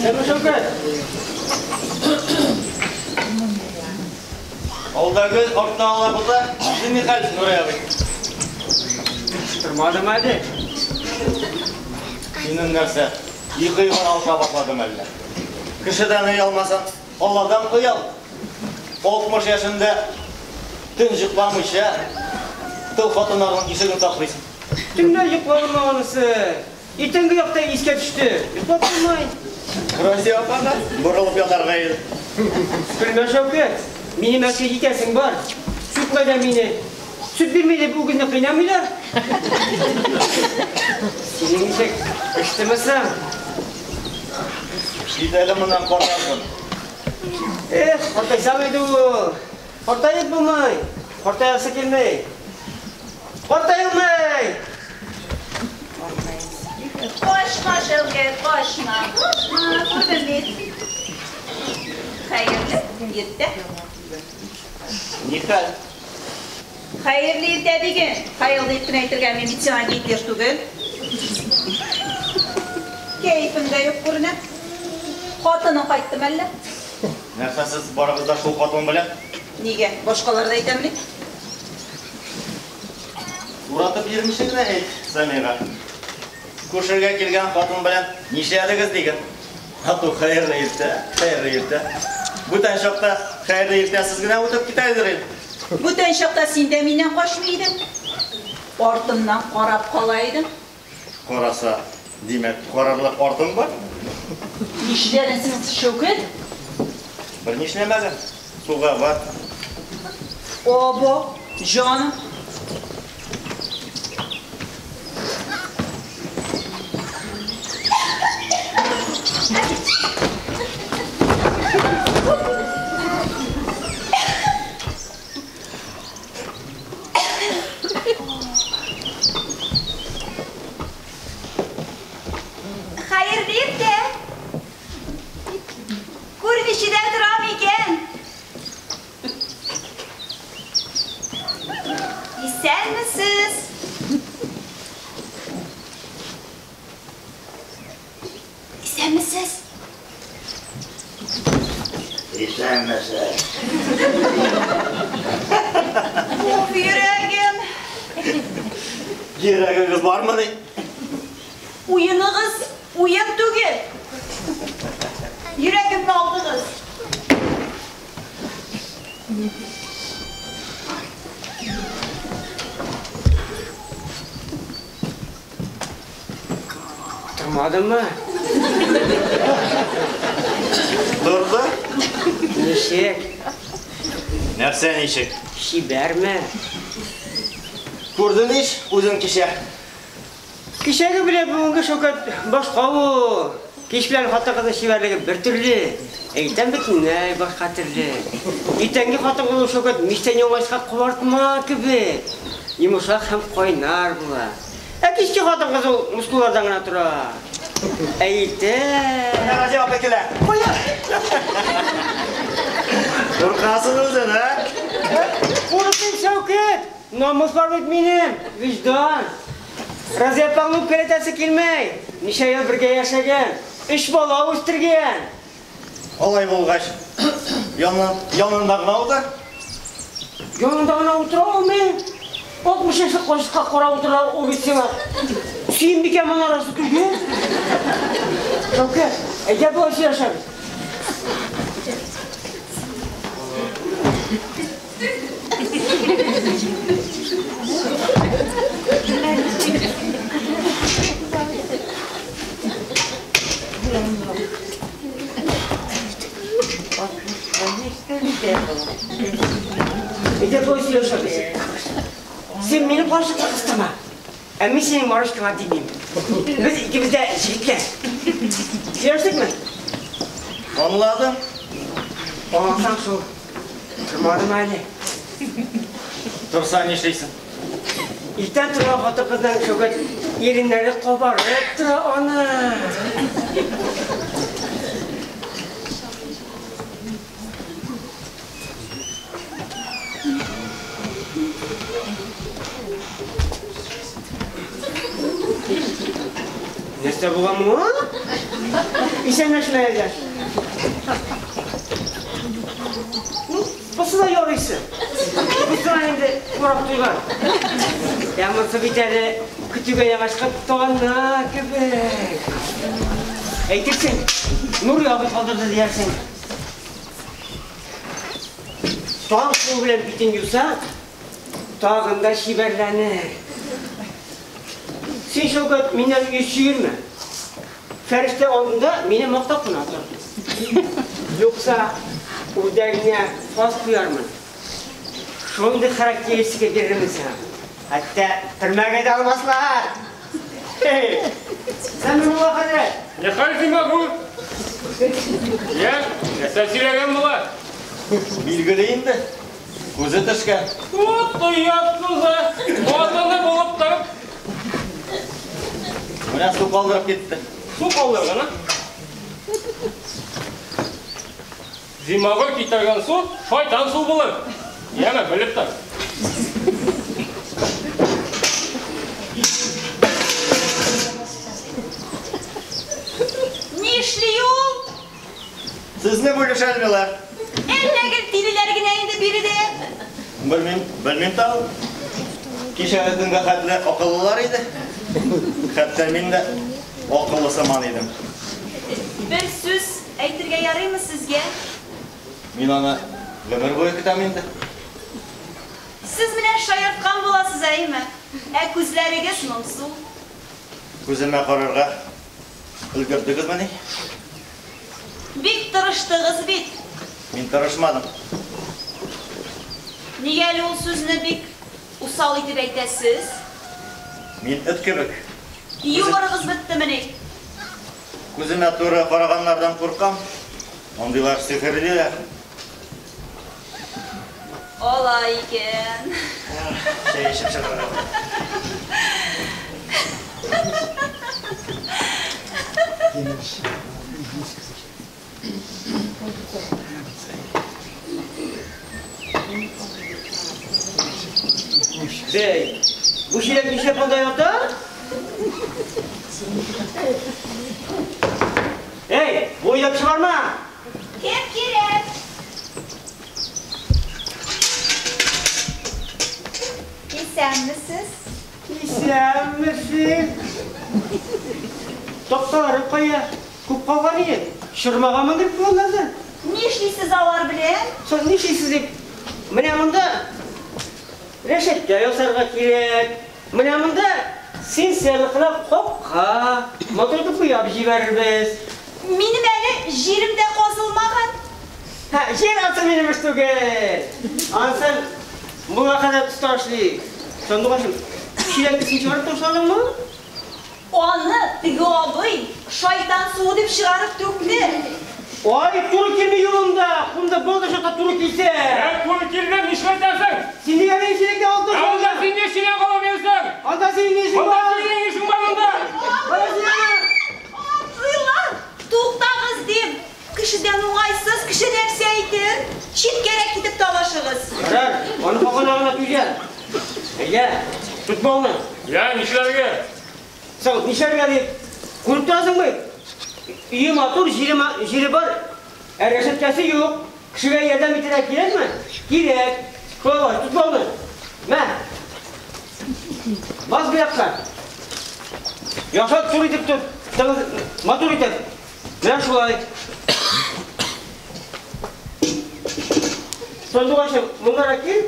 Исәнме, Шәүкәт? Алда гөл, артта алабута. Син ни хәл, Нурый абый? Тормадым әле. Синең нәрсә, йокы гына алса башладым әллә? Кешедән оялмасаң, Алладан оял. 60 яшендә төн йокламыйча тол хатыннарның ишеген ташлыйсың. Төнлә йокладым анысы. Иртәнге якта искә төште. Йоклап булмый. Разия апа да борылып ятарга иде. Көлмә, Шәүкәт. Минем әткәй китәсең бар. Сөт кайда мине? Сөт бирми дип үгезне кыйнамыйлар. Синең ничек? Эчтеме соң? Кит әле моннан, картасын. Эх, картайсам иде ул. Картаеп булмый. Картаясы килми. Картаелмый! Качма, Шәүкәт, качма. Качма, күрдем бит. Хәерле иртә. Нихәл? Хәерле иртә диген. Хәерле дип кенә әйтергә мин бит сиңа Гитлер түгел. Кәефең дә юк күренә. Хатының кайтты мәллә? Нәрсә сез барыгыз да шул хатын белән? Нигә? Башкалар да әйтәмени? Уратып йөрмичә генә әйт Самига. Күршегә килгән хатын белән нишләдегез диген. Ату хәерле иртә, хәерле иртә. Бүтән чакта хәерле иртәсез генә үтеп китә идер инде. Бүтән чакта син дә миннән качмый идең. Артымнан карап кала идең. Караса, димәк, карарлык артың бар. Нишләдең син, Шәүкәт? Бер нишләмәдем. Суга бар. Обо, җаным. Хәерле иртә. Күрмичә дә торам икән. Исәнмесез. Исәнмесез. Исәнмесез. Уф, йөрәгем. Йөрәгегез бармыни? Уеныгыз уен түгел. Йөрәгемне алдыгыз. Тормадымы? Торды. Ничек? Нәрсә ничек? Чибәрме? Күрдең ич үзең кичә. Кичәге белән бүгенге Шәүкәт башка ул. Кич белән хатын-кызның чибәрлеге бер төрле, ә иртән бөтенләй башка төрле. Иртәнге хатын-кыз ул Шәүкәт мичтән яңа чыккан кабартма кебек, йомшак һәм кайнар була. Ә кичке хатын-кыз ул мускуллардан гына тора. Ә иртән... Менә Разия апа килә. Кая? Куркасың үзең, ә? Курыкмыйм, Шәүкәт! Намус бар бит минем, вөҗдан. Разия апаңны үпкәләтәсе килмәй. Ничә ел бергә яшәгән, өч бала үстергән. Алай булгач, янында гына утыр. Янында гына утыра алмыйм. 60 яшьлек карчыкка карап утыра ул бит сиңа. Сөембикә манарасы түгел. Шәүкәт, әйдә болай сөйләшәбез. Әйдә болай сөйләшәбез. Син минем карчыкка кыстырма. Ә мин синең Марышкаңа тимим. Без икебез дә җегетләр. Сөйләштекме? Аңладым. Аңласаң шул. Тормадым әле. Торса нишлисең? Иртән торган хатын-кызның Шәүкәт иреннәре кабарып тора аны. Нәрсә булган моңа? Исәнләшмәгән. Ну, бусы да ярыйсы. Бусы инде урап туйган. Ә монысы бит әле көтүгә яңа чыккан тана кебек. Әйтерсең, Нури абый калдырды диярсең. Таң суы белән битен юса, тагын да чибәрләнер. Син, Шәүкәт, миннән йөз чөермә. Фәрештә алдында мине мактап кына тор. Юкса, үрдәгеңә фас куярмын. Шундый характеристика бирермен сиңа. Хәтта төрмәгә дә алмаслар. Сәмигулла хәзрәт. Не хәл Зимагур? Я, нәрсә сөйләгән була? Билгеле инде. Күзе төшкән. Вот оятсызы! Хатыны булып торып. Менә су калдырып китте. Су калдырган, а? Зимагур китергән су шайтан су булыр. Яме, белеп тор. Нишли ул? Сезне бүлешәлмиләр. Әллә гел тилеләр генә инде биредә. Белмим, белмим тагын. Кичәге көнгә хәтле акыллылар иде. Хәтта мин дә акыллы сыман идем. Бер сүз әйтергә ярыймы сезгә? Мин аны гомер буе көтәм инде. Сез менә шаярткан буласыз, әйеме? Ә күзләрегез моңсу. Күземә карарга өлгердегезмени? Бик тырыштыгыз бит. Мин тырышмадым. Нигә әле ул сүзне бик усал итеп әйтәсез? Мин эт кебек. Юморыгыз беттемени? Күземә туры караганнардан куркам. Андыйлар сихерлиләр. Алай икән. Чәй эчеп чыгарга. Бәй, бу чиләк нишләп монда ята? Эй, бу уйлап чыгарма! Кем кирәк? Исәнмесез? Исәнмесез? Такталары кая? Күп калган иде. Чормага менгереп куйганнардыр. Нишлисез алар белән? Соң нишлисез дип? Менә монда рәшәткә ясарга кирәк. Менә монда син сәлыклап капка, матур итеп буяп җибәрербез. Минем әле җирем дә казылмаган. Һә, җир ансы минем эш түгел. Ансын моңа кадәр оста эшли. Сандугачым, чиләкне син чыгарып ташладыңмы? Аны теге абый шайтан суы дип чыгарып түкте. Ай, туры килми юлында. Кунда булды шакта туры килсә. Ә, туры килде, нишләтәсең? Син нигә минем чиләкне алып Ә анда ташладың? син ни чиләк алып йөрсең? Анда синең ни эшең Анда бар? синең ни эшең бар монда? Анда синең. Абзыйлар, туктагыз дим. Кешедән уңайсыз, кеше нәрсә әйтер? Читкәрәк китеп талашыгыз. Ярар, аны хакына гына түзә. Әйдә, тот бауны. Я, нишләргә? Соң, нишләргә дип күреп торасың бит. Өе матур, җире бар, ә рәшәткәсе юк. Кешегә ярдәм итәргә кирәкме? Кирәк. Шулай булгач, тот бауны. Мә. Бас бу якка. Яхшылап туры итеп тот. Тыгыз, матур итеп. Менә шулай. Сандугачым, мондарак кил.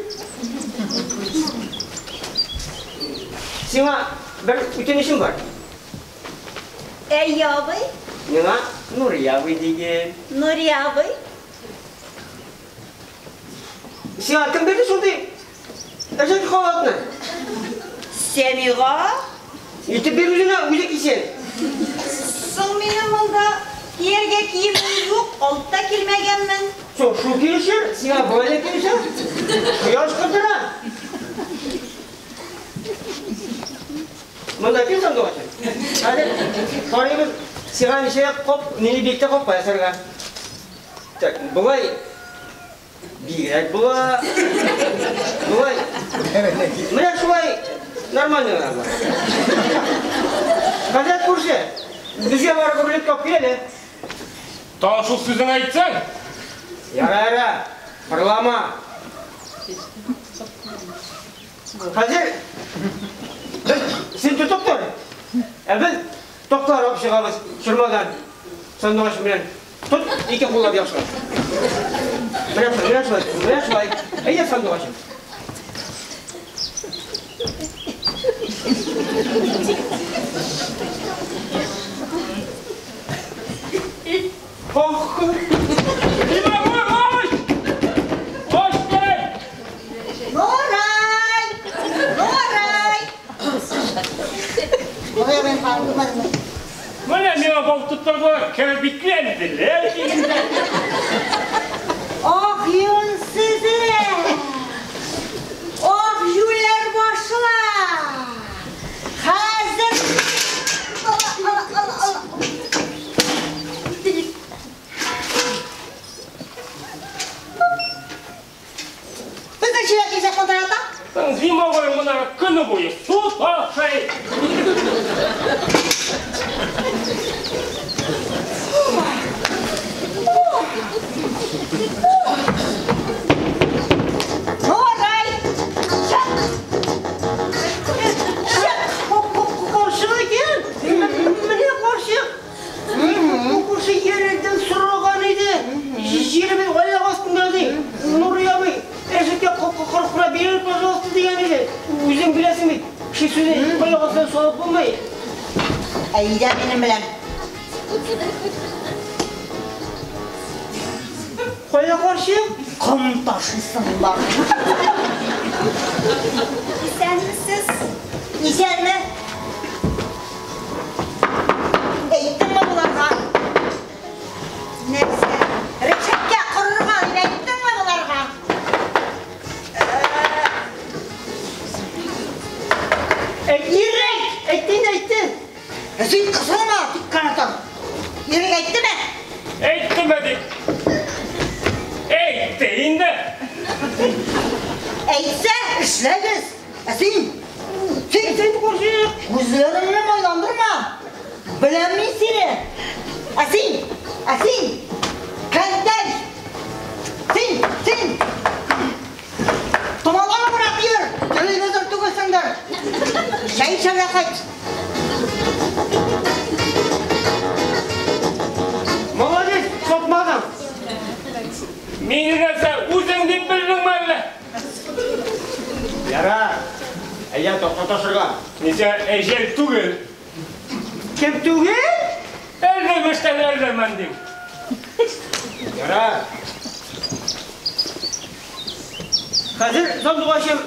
Сиңа бер үтенечем бар. Әйе, абый. Миңа Нури абый диген. Нури абый. Сиңа кем бирде шундый әҗәт халатны? Сәмига. Итеп бир үзенә, үзе кисен. Соң минем монда кияргә киемем юк, алып та килмәгәнмен. Соң, шул килешер, сиңа болай да килешер. Кояш кыздыра. Монда кил сандугачым. Хәзер карыйбыз, сиңа ничә коп, нинди биектә капка ясарга. Так, болай бигрәк була. Болай. Менә шулай нормально гына була. Хәзрәт күрше. Безгә барып рулетка алып кил әле. Тагын шул сүзеңне әйтсәң. Яра, яра, пырлама. Хәзер без син тотып тор. Ә без такталар алып чыгабыз чормадан. Сандугач белән. Тот, ике куллап яхшылап. Менә шулай, менә шулай, менә шулай. Әйдә, сандугачым. Ох! Зимагөл, ач! Ач, бәй! Нурай! Нурай! Нурай, мин калдым. Менә миңа бал тоттырдылар, кереп бикләнделәр инде. Ах, юнсезләр! Ах, юләр башлар! Хәзер... Ала, ала, ала, ала. Безнең чиләк кисәк монда ята. Зимагөл моны көне буе су ташый. Нурай! Чык! Чык! Карчык икән. Менә карчык. Бу күрше ерекдән сораган иде. Җиребез аяк астында ди. Нурый абый, әшеккә кырык бирер, пожалуйста, дигән иде. Үзең беләсең бит, кеше сүзе аяк астына салып булмый. Әйдә минем белән. Кая, карчык? Ком ташыйсыңлар. Исәнмесез. Исәнме? Әйттеңме боларга? Нәрсә? Рәшәткә корырга дип әйттеңме боларга? Ирек! Әйттең, әйттең. Син кысылма, тик кенә тор. Ирек әйттеме? Әйттеме дип. Әйтте инде. Әйтсә, эшләгез. Ә син? Син, Син, карчык. күзләреңне майландырма. Беләм мин сине. Ә син? Ә син? Кәнтәй. Син, син. Томаланыбрак йөр. Телевизор түгелсеңдер. Чәй эчәргә кайт. Молодец, сатмадың. Мине нәрсә үзең дип белдеңме әллә? Яра. Әйдә, такта ташырга. Ничә әҗәл түгел. Кем түгел? Әлдермештән әлдермән дим. Яра. Хәзер сандугачым.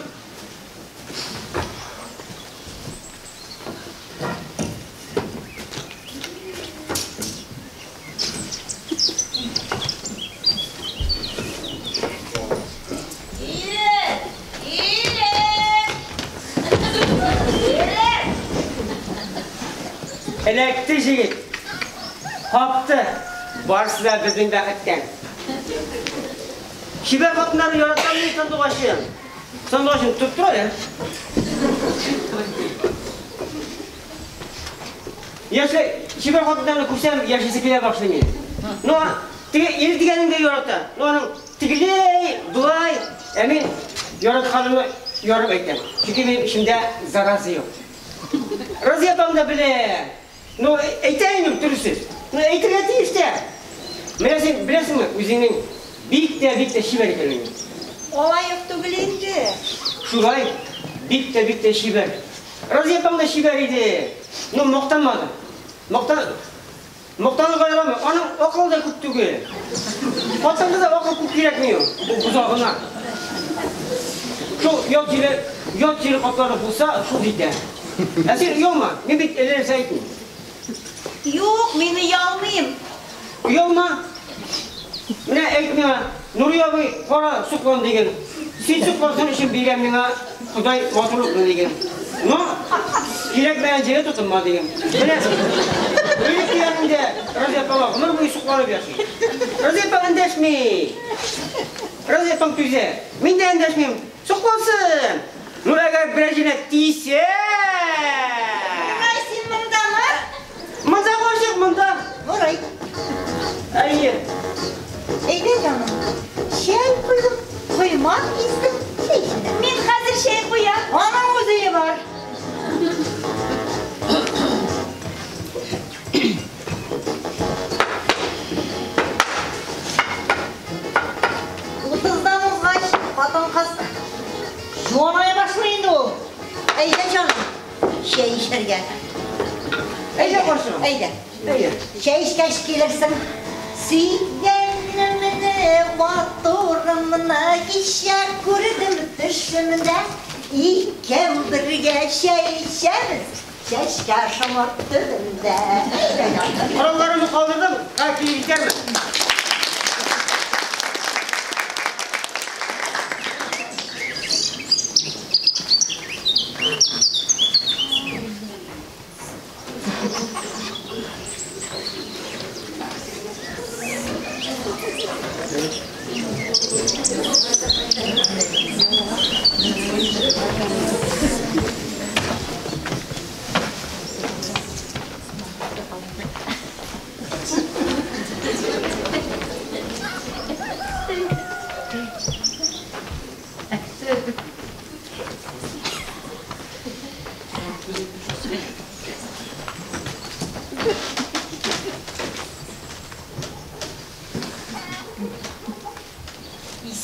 Ирек! Ирек! Ирек! Эләкте җегет. Капты. Барысы да безнең бәхеттән. Чибәр хатыннарны яратам мин, сандугачым. Сандугачым, тот тор әле. Яшь чибәр хатыннарны күрсәм, яшисе килә башлый мин. Ну, теге ир дигәнең дә ярата. Ну, аның тегеләй, болай. Ә мин яратканымны ярып әйтәм. Чөнки минем эчемдә зараза юк. Разия апаң да белә. Ну, әйтә инде дөрес сүз. Ну, әйтергә тиеш тә. Менә син беләсеңме, үзеңнең бик тә, бик тә чибәр икәнлегеңне. Алай ук түгел инде. Шулай, бик тә, бик тә чибәр. Разия апаң да чибәр иде. Ну, мактанмады. Мактанырга ярамый. Аның акылы да күп түгел. Хатынга да акыл күп кирәкми ул. Бу бозагына. Шул ят җире, ят җире катлары булса, шул җитә. Ә син оялма, мин бит әллә нәрсә әйтмим. Юк, мин оялмыйм. Оялма. Менә әйт миңа, Нури абый, кара, соклан диген. Син соклансын өчен биргән миңа Ходай матурлыкны диген. Но кирәкмәгән җиргә тотынма диген. Менә ирек дигәнеңдә Разия апаңа гомер буе сокланып яши. Разия апаң эндәшми. Разия апаң түзә. Мин дә эндәшмим. Соклансын. Ну, әгәр берәр җиренә тисә. Нурай, син мондамы? Монда карчык. Әйдә. Әйдә, карчыгым. Әйдә. Әйдә. Чәй эчкәч килерсең. Сөйгәнемне, матурымны кичә күрдем төшемдә. Икәү бергә чәй эчәбез, чәчкә шомырт төбендә. Әйдә, ятып. Коралларымны калдырдым, ә килеп җитәрмен.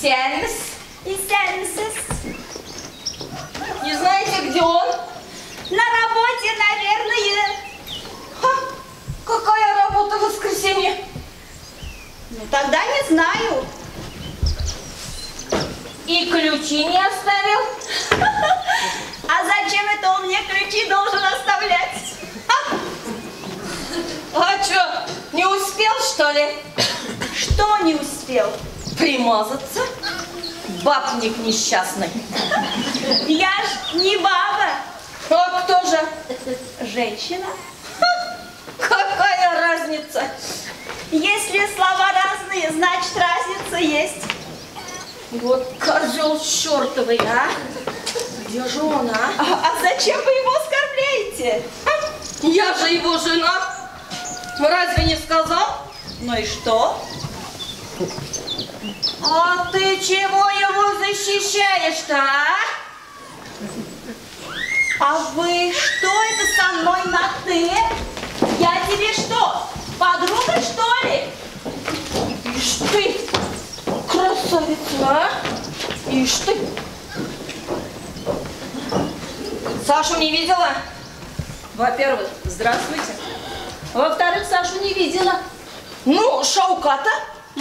Исәнмесез. Исәнмесез. Не знаете, где он? На работе, наверное. Ха, какая работа в воскресенье? Ну, тогда не знаю. И ключи не оставил? А зачем это он мне ключи должен оставлять? А чё, не успел, что ли? Что не успел? Примазаться? Бабник несчастный. Я ж не баба. А кто же? Женщина. Какая разница? Если слова разные, значит разница есть. Вот козел чертовый, а? Где же он, а? А зачем вы его оскорбляете? Я же его жена. Разве не сказал? Ну и что? А ты чего его защищаешь-то, а? А вы что это со мной на «ты»? Я тебе что, подруга, что ли? Ишь ты, красавица, а? Ишь ты. Сашу не видела? Во-первых, здравствуйте. Во-вторых, Сашу не видела. Ну, Шауката?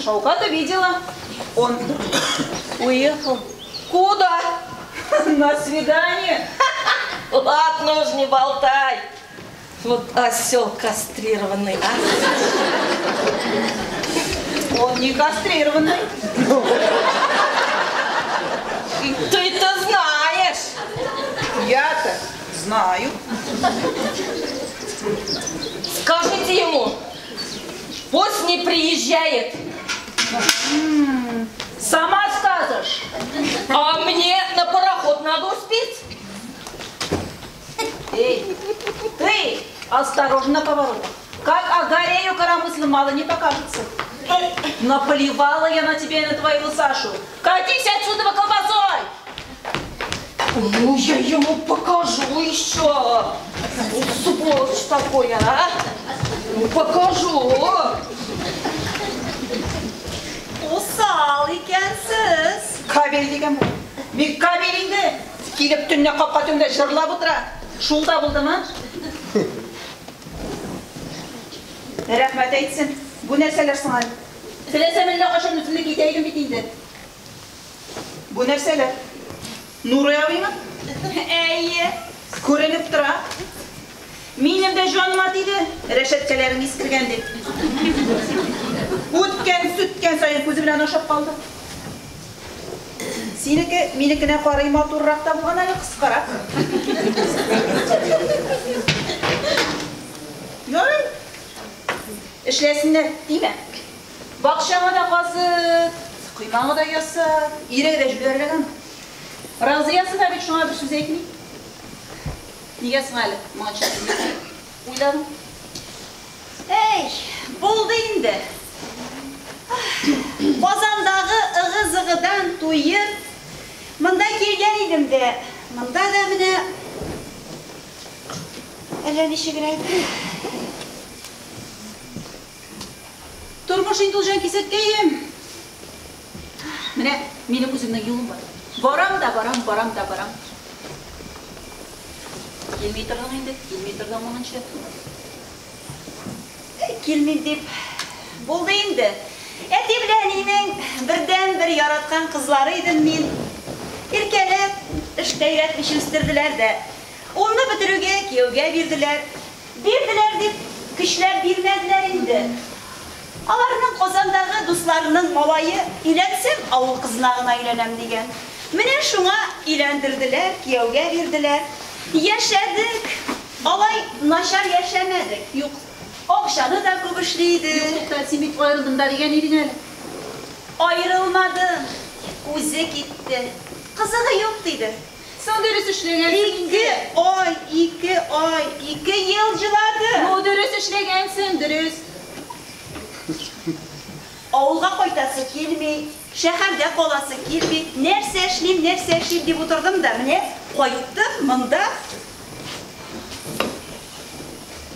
Шауката видела. Он уехал. Куда? На свидание. Ладно уж, не болтай. Вот осел кастрированный, а? Он не кастрированный. Ты-то знаешь. Я-то знаю. Скажите ему, пусть не приезжает. Сама скажешь. А мне на пароход надо успеть. Эй, ты осторожно на поворотах. Как огорею коромыслом, мало не покажется. Наплевала я на тебя и на твою Сашу. Катись отсюда колбасой! Ну, я ему покажу еще. Сволочь такой, а? Ну, покажу. Усал икәнсез. Кабель дигән бу. Бик кабель инде. Килеп төнлә капка төбендә җырлап утыра. Шул да булдымы? Рәхмәт әйтсен. Бу нәрсәләр соң әле? Теләсәм әллә кайчан үземне китә идем бит инде. Бу нәрсәләр? Нурый абыймы? Әйе. Күренеп тора. Минем дә җаныма тиде, рәшәткәләрең искергән дип. Үткән, сүткән саен күзе белән ашап калды. Синеке минекенә карый матуррак та булган әле, кыскарак. Ярый. Эшләсеннәр, тимә. Бакчаңа да казыт, коймаңа да ясат, ире дә җибәрелгән. Разыясы да бит шуңа бер сүз әйтми. Нигә соң әле моңа чыгып? Уйладым. Эй, булды инде. Казандагы ыгы-зыгыдан туеп, монда килгән идем дә, монда да менә әллә ничегрәк. Тормыш инде ул җанкисәккәем. Менә минем үземнең юлым бар. Барам да барам, барам да барам. Килми тордың инде, килми тордың моңынчы. Килмим дип булды инде. Әти белән әнинең бердән-бер яраткан кызлары идем мин. Иркәләп, эштә өйрәтмичә үстерделәр дә. Унны бетерүгә кияүгә бирделәр. Бирделәр дип көчләп бирмәделәр инде. Аларның Казандагы дусларының малае өйләнсәм, авыл кызына гына өйләнәм дигән. Менә шуңа өйләндерделәр, кияүгә бирделәр. Яшәдек. Алай начар яшәмәдек. Юк. Акчаны да күп эшли иде. Юк, тукта, син бит аерылдым да дигән идең әле. Аерылмадым. Үзе китте. Кызыгы юк диде. Соң дөрес эшләгәнсең инде. 2 ай, 2 ай, 2 ел җылады. Ну, дөрес эшләгәнсең, дөрес. Авылга кайтасы килми, шәһәрдә каласы килми. Нәрсә эшлим, нәрсә эшлим дип утырдым да, менә кайттым монда.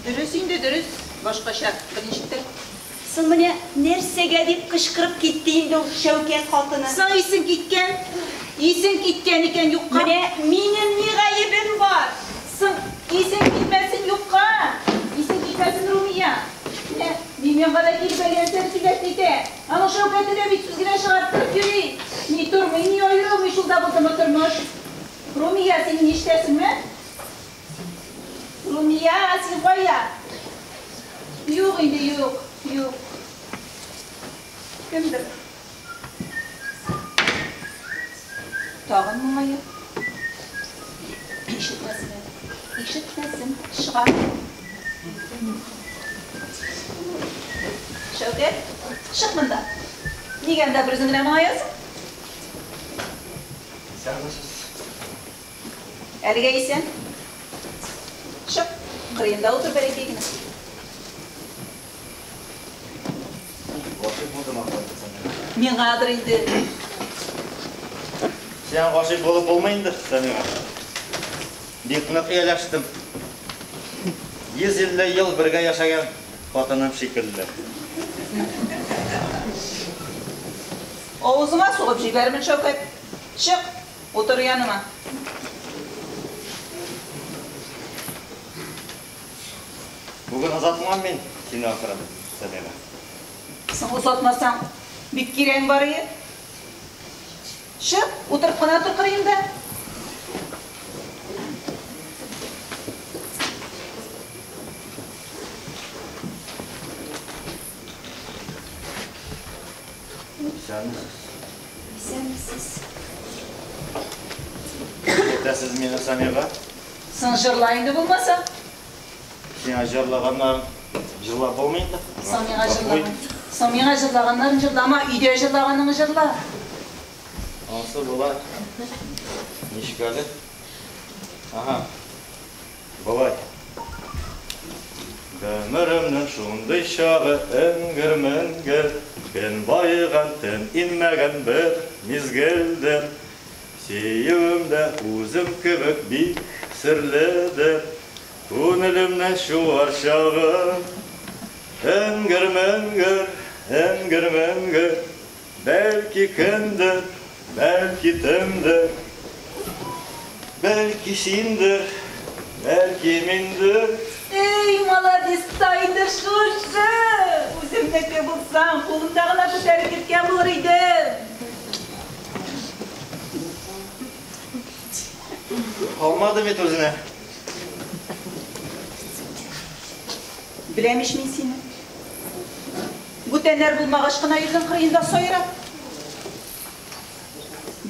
Дөрес инде, дөрес. Башкача берничектер. Соң менә нәрсәгә дип кычкырып китте инде ул Шәүкәт хатыны. Соң исең киткән, исең киткән икән юкка. Менә минем ни гаебем бар? Соң исең китмәсен юкка. Исең китмәсен, Румия. Менә мин янга да килеп әле нәрсәне сөйләп китә. Аның Шәүкәте дә бит сүз генә чыгарттырып йөри. Ни тормый, ни аерылмый шул да булдымы тормыш. Румия, син мине ишетәсеңме? Румия, син кая? Юк инде, юк, юк. Кемдер? Тагын моңая. Ишетмәсен әле. Ишетмәсен. Чыга. Шәүкәт, чык монда. Нигә анда берүзең генә моңаясың? Исәнмесез. Әлегә исән. Чык, кырыенда утыр бәләкәй генә. Гашыйк булдым ахры Сәмига. Миңадыр инде. Сиңа гашыйк булып булмый инде, Сәмига. Бик нык ияләштем. 150 ел бергә яшәгән хатыным шикелле. Авызыңа сугып җибәрмен, Шәүкәт. Чык, утыр яныма. Бүген озатмам мин сине ахры, Сәмига. Соң озатмасаң, бик кирәгең бар ие. Чык, утырып кына тор кырыемда. Исәнмесез. Исәнмесез. Әйтәсез мине Сәмига. Соң җырла инде булмаса. Сиңа җырлаганнарын җырлап булмый инде. Соң миңа җырлаган. Соң миңа җырлаганнарын җырлама, өйдә җырлаганыңны җырла. Анысы була. Ничек әле? Ага. Болай. Гомеремнең шундый чагы эңгер-меңгер, көн баеган, төн инмәгән бер мизгелдер. Сөюем дә үзем кебек бик серледер, күңелемнең чуар чагы. Эңгер-меңгер, эңгер-меңгер, бәлки көндер, бәлки төндер, бәлки синдер, бәлки миндер. Эй, молодец та инде шушы! Үземнеке булсаң, кулымда гына күтәреп киткән булыр идем. Калмады бит үзенә. Беләм ич мин сине. Бүтәннәр булмагач кына йөрдең кырыенда сайрап.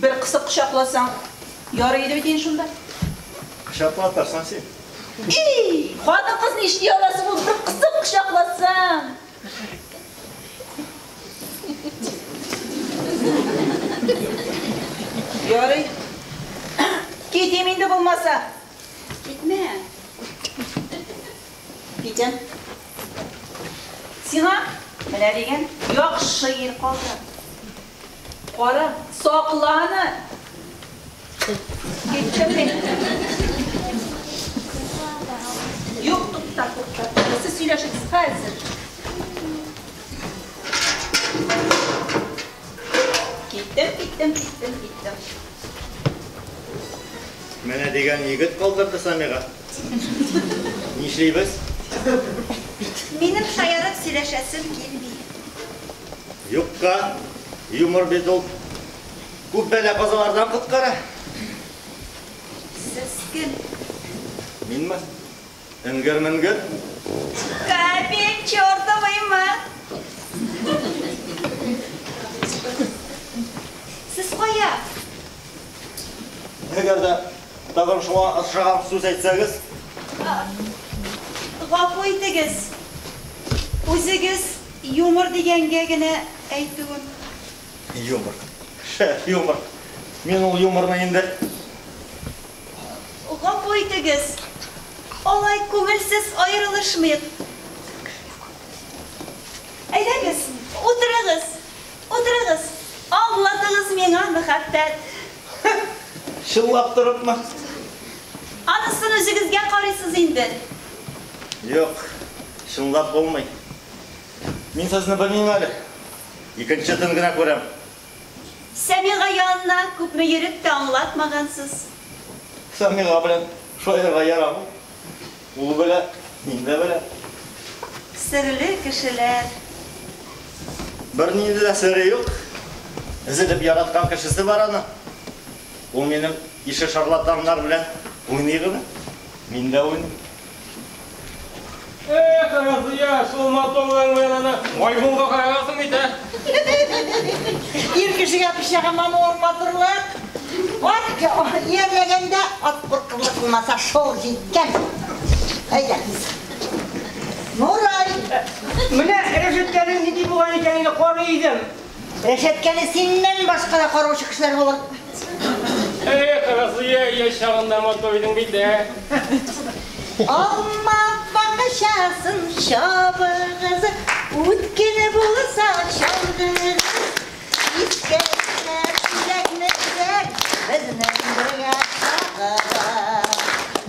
Бер кысып кочакласаң, ярый иде бит инде шунда. Кочаклатырсың син. Эй, хатын-кыз нишли аласың ул бер кысып кочакласаң? Ярый. Китим инде булмаса. Китмә. Китәм. Сиңа менә дигән яхшы ир калды. Кара, сакла аны. Киттем мин. Юк, тукта, тукта. Сез сөйләшегез хәзер. Киттем, киттем, киттем, киттем. Менә дигән егет калдырды Самига. Нишлибез? Минем шаярып сөйләшәсем килми. Юкка, юмор бит ул күп бәла-казалардан коткара. Сез кем? Минме? Эңгер-меңгер? Капель чертовыймы? Сез кая? Әгәр дә тагын шуңа охшаган сүз әйтсәгез? Гафу итегез. Үзегез юмор дигәнгә генә әйтүем. Юмор. Шәп юмор. Мин ул юморны инде. Гафу итегез. Алай күңелсез аерылышмыйк. Әйдәгез, утырыгыз. Утырыгыз. Аңлатыгыз миңа мәхәббәт. Чынлап торыпмы? Анысын үзегезгә карыйсыз инде. Юк, чынлап булмый. Мин сезне белмим әле. Икенче төн генә күрәм. Сәмига янына күпме йөреп тә аңлатмагансыз. Сәмига белән шаярга ярамый. Ул белә, мин дә беләм. Серле кешеләр. Бернинди дә сере юк. Өзелеп яраткан кешесе бар аның. Ул минем ише шарлатаннар белән уйный гына. Мин дә уйныйм. Эх, Разыя, шул матурлыгың белән аны маймылга карагансың бит, ә? Ир кешегә пычагыма мамур матурлык. Ат иярләгәндә ат куркырлык булмаса шул җиткән. Әйдә. Нурай. Менә рәшәткәнең нинди булган икәнен карый идем. Рәшәткәне синнән башка да караучы кешеләр булыр. Эх, Разыя, яшь чагында матур идең бит, ә? Алма бакчасын чабыгыз, үткене булса чалгыгыз. Искәннәр җиләкне өзәр, безнең бергә чагыбыз.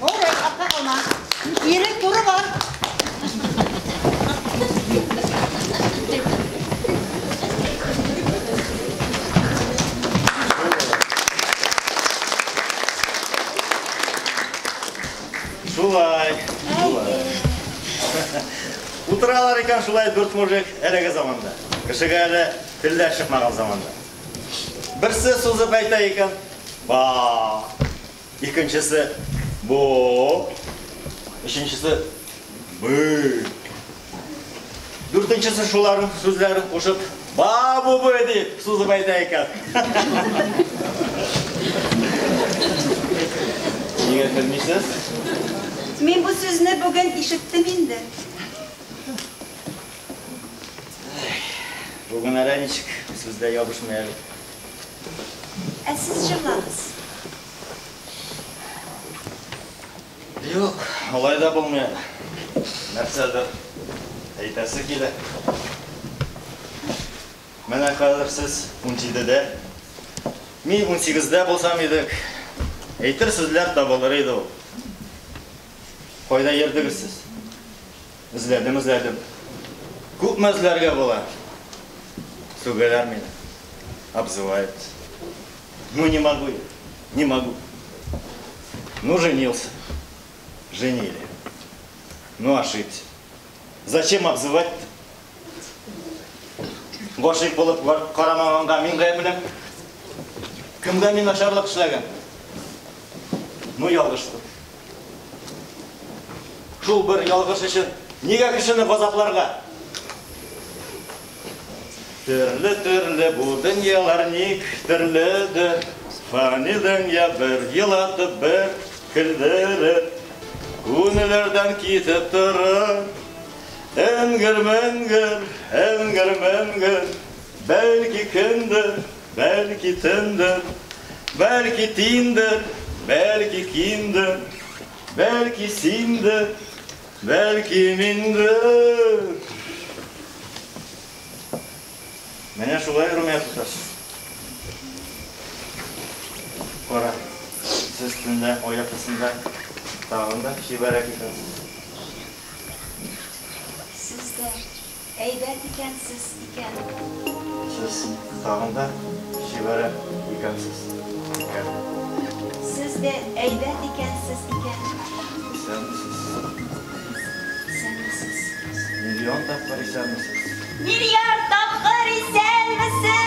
Нурай, артка калма. Ире туры бар. Шулай, шулай. Утыралар икән шулай дүрт мужик әлеге заманда. Кешегә әле телдә чыкмаган заманда. Берсе сузып әйтә икән, ба. Икенчесе бо. Өченчесе бы. Дүртенчесе шуларның сүзләрен кушып, ба бу бу дип сузып әйтә икән. Нигә көлмисез? Мин бу сүзне бүген ишеттем инде. Бүген әллә ничек сүздә ябышмый әле. Ә сез җырлагыз. Юк, алай да булмый әле. Нәрсәдер әйтәсе килә. Менә хәзер сез 17-дә, мин 18-дә булсам идек, әйтер сүзләр табылыр иде ул. Кайда йөрдегез сез? Эзләдем, эзләдем. Күпме эзләргә була? Сүгәләр мине. Обзывают. Ну не могу я, не могу. Ну женился. Женили. Ну ошибся. Зачем обзывать-то? Гашыйк булып карамаганга мин гаеплем. Кемгә мин начарлык эшләгән? Ну ялгыштым. Шул бер ялгыш өчен нигә кешене газапларга? Төрле-төрле бу дөньялар ник төрледер? Фани дөнья бер елатып, бер көлдереп, күңелләрдән китеп торыр. Эңгер-меңгер, эңгер-меңгер, бәлки көндер, бәлки төндер, бәлки тиндер, бәлки киндер, бәлки синдер, бәлки миндер. Менә шулай Румия туташ. Кара, сез төндә аяк астында тагын да чибәррәк икәнсез. Сез дә әйбәт икәнсез икән. Сез тагын да чибәррәк икәнсез икән. Сез дә әйбәт икәнсез икән. Исәнмесез. Исәнмесез. Миллион тапкыр исәнмесез. Миллиард тапкыр исәнмесез.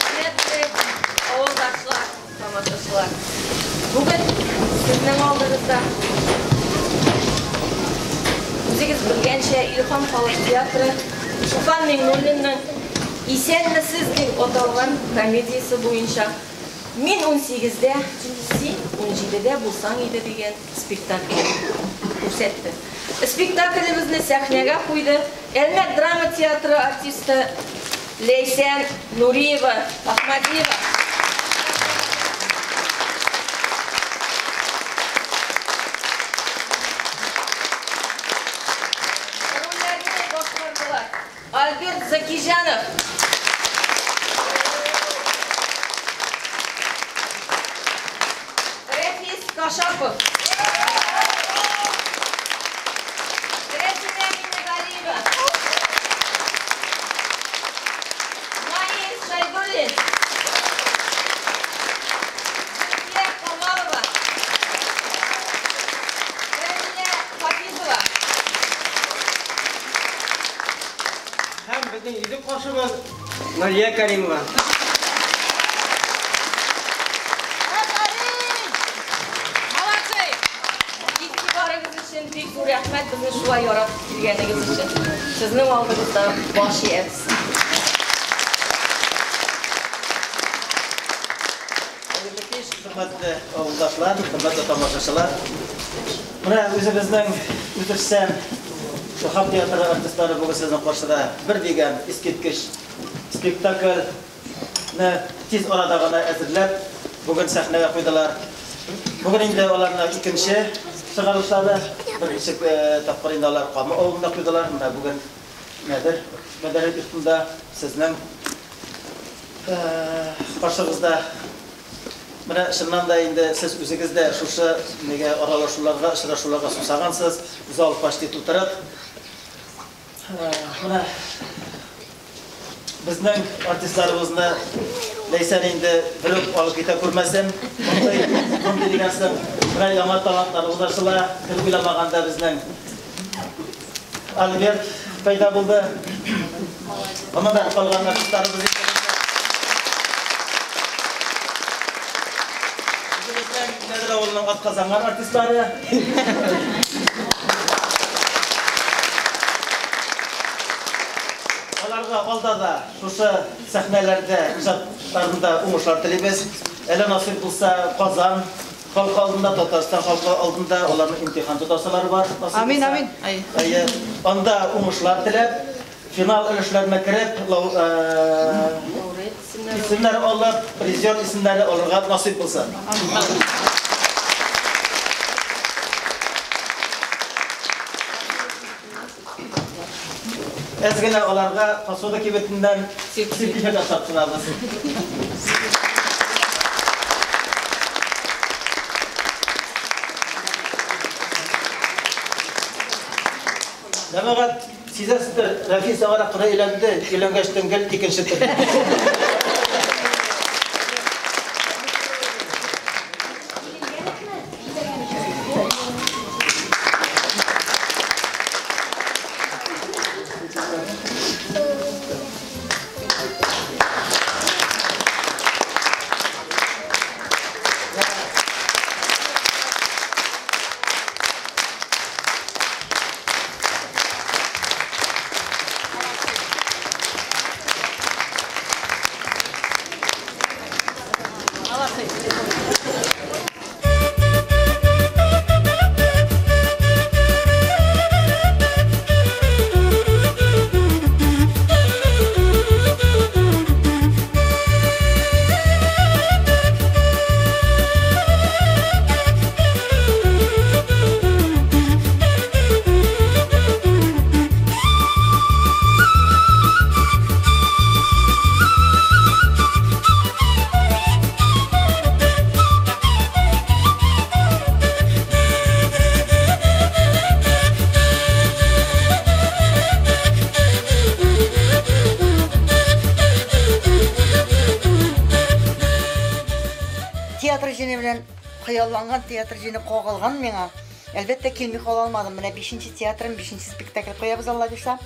Хөрмәтле авылдашлар, тамашачылар. Бүген сезнең алдыгызда үзегез белгәнчә Илһам халык театры Туфан Миңнуллинның Исәнмесез дип аталган комедиясе буенча Мин 18-дә, син 17-дә булсаң иде дигән спектакль күрсәтте. Спектаклебезне сәхнәгә куйды Әлмәт драма театры артисты Ләйсән Нуриева Ахмадиева. Рольләрне башкардылар Альберт Закиҗанов, Рәфис Кашапов, Рәсимә Миннегалиева, Наил Шәйдуллин, Зөлфия Камалова, Рәмилә Хафизова. Һәм безнең йөзек кашыбыз Нурия Кәримова. Молодцы! Игътибарыгыз өчен бик зур рәхмәт, безне шулай яратып килгәнегез өчен. Сезнең алдыгызда баш иябез. Хәерле кич, хөрмәтле авылдашлар, хөрмәтле тамашачылар. Менә үзебезнең үзешчән Илһам театры артистлары бүген сезнең каршыда бер дигән искиткеч спектакльне тиз арада гына әзерләп, бүген сәхнәгә куйдылар. Бүген инде аларның икенче чыгарылышлары, беренче тапкыр инде алар Кама авылында куйдылар. Менә бүген Нәдер мәдәният йортында сезнең каршыгызда. Менә чыннан да инде сез үзегез дә шушы нигә аралашуларга, очрашуларга сусагансыз, зал почти тутырык. Менә безнең артистларыбызны Ләйсән инде берүк алып китә күрмәсен. Мондый дигәнсең, менә яңа талантларыбыз ачыла. Кем уйламаганда безнең Альберт пәйда булды. Гомумән калган артистларыбыз үзебезнең Нәдер авылының атказанган артистлары. Аларга алда да шушы сәхнәләрдә иҗатларында уңышлар телибез. Әле насыйп булса, Казан халкы алдында, Татарстан халкы алдында аларның имтихан тотасылары бар. Амин, амин. Әйе, анда уңышлар теләп, финал өлешләренә кереп, исемнәр алып, призер исемнәре алырга насыйп булсын. Әз генә аларга посуда кибетеннән сертификат тапшырабыз. Җәмәгать, сизәсездер, Рәфис яңарак кына өйләнде, өйләнгәчтен гел икенче төрле. җене белән хыялланган театр җене кагылган миңа. Әлбәттә, килми кала алмадым. Менә 5нче театрым, 5нче спектакль куябыз, Алла бирса.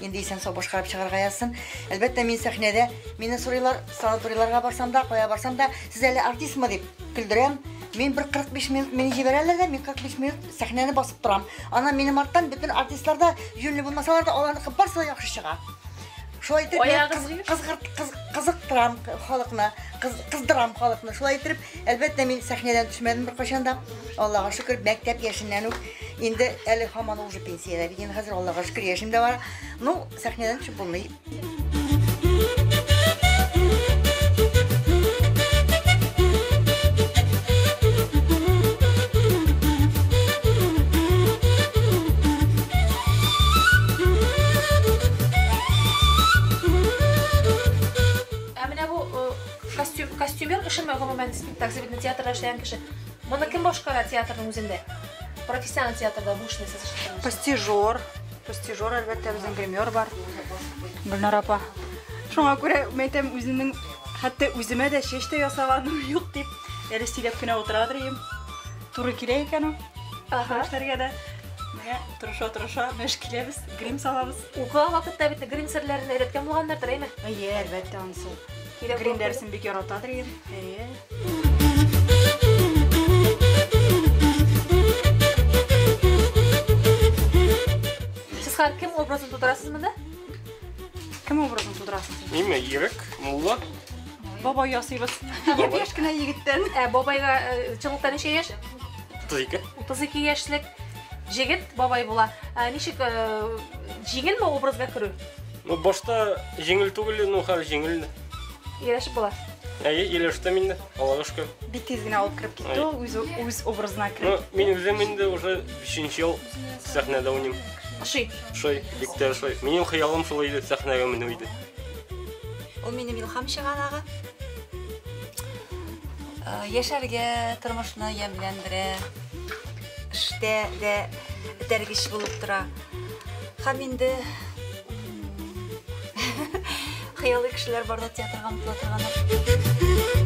Инде исән-сау башкарып чыгарга язсын. Әлбәттә, мин сәхнәдә, мине сорыйлар, санаторийларга барсам да, кая барсам да, сез әле артистмы дип көлдерәм. Мин бер 45 минут мине җибәрәләр дә, мин 45 минут сәхнәне басып торам. Аннан минем арттан бөтен артистлар да җүнле булмасалар да, аларныкы барысы да яхшы чыга. Шулай итеп, кызыктырам халыкны, кыздырам халыкны. Шулай итеп, әлбәттә, мин сәхнәдән төшмәдем беркайчан да. Аллага шөкер, мәктәп яшеннән үк инде әле һаман уже пенсиядә бит инде хәзер, Аллага шөкер, яшем дә бар. Ну, сәхнәдән төшеп булмый. Ә менә бу костюм, костюмер эшеме гомумән спектакль бит театрда эшләгән кеше. Моны кем башкара театрның үзендә? Профессиональ театрда бу эшне сез эшләгән. Постижер, постижер, әлбәттә, безнең гример бар. Гөлнар апа. Шуңа күрә мин әйтәм, үземнең хәтта үземә дә чәч тә ясаганым юк дип, әле сөйләп кенә утырадыр идем. Туры килә икән ул. Ага. Эшләргә дә. Менә тырыша-тырыша мәш киләбез, грим салабыз. Укыган вакытта бит грим серләрен өйрәткән булганнардыр, әйме? Әйе, әлбәттә, анысы. Кирәк Грим булып дәресен бик яратадыр идем. Әйе. Сез хәзер кем образын тудырасыз монда? Кем образын тудырасыз? Ниме, Ирек, мулла. Бабай ясыйбыз. Япь-яшь кенә егеттән. Ә бабайга чынлыкта ничә яшь? 32. 32 яшьлек җегет бабай була. Ә, ничек җиңелме образга керү? Ну, башта җиңел түгел, ну, хәзер җиңел. Ияләшеп була. Әйе, ияләштем инде, Аллага шөкер. Бик тиз генә алып кереп китте ул, үз, үз образына Ну, кереп. мин үзем инде уже 5 ел сәхнәдә уйныйм. Ошый. Ошый, бик тә ошый. Минем хыялым шул иде, сәхнәгә менү иде. Ул минем илһам чыганагы. Яшәргә, тормышны ямьләндерә, эштә дә этәргеч булып тора. Һәм инде хыялый кешеләр барда театрга омтыла торганнар.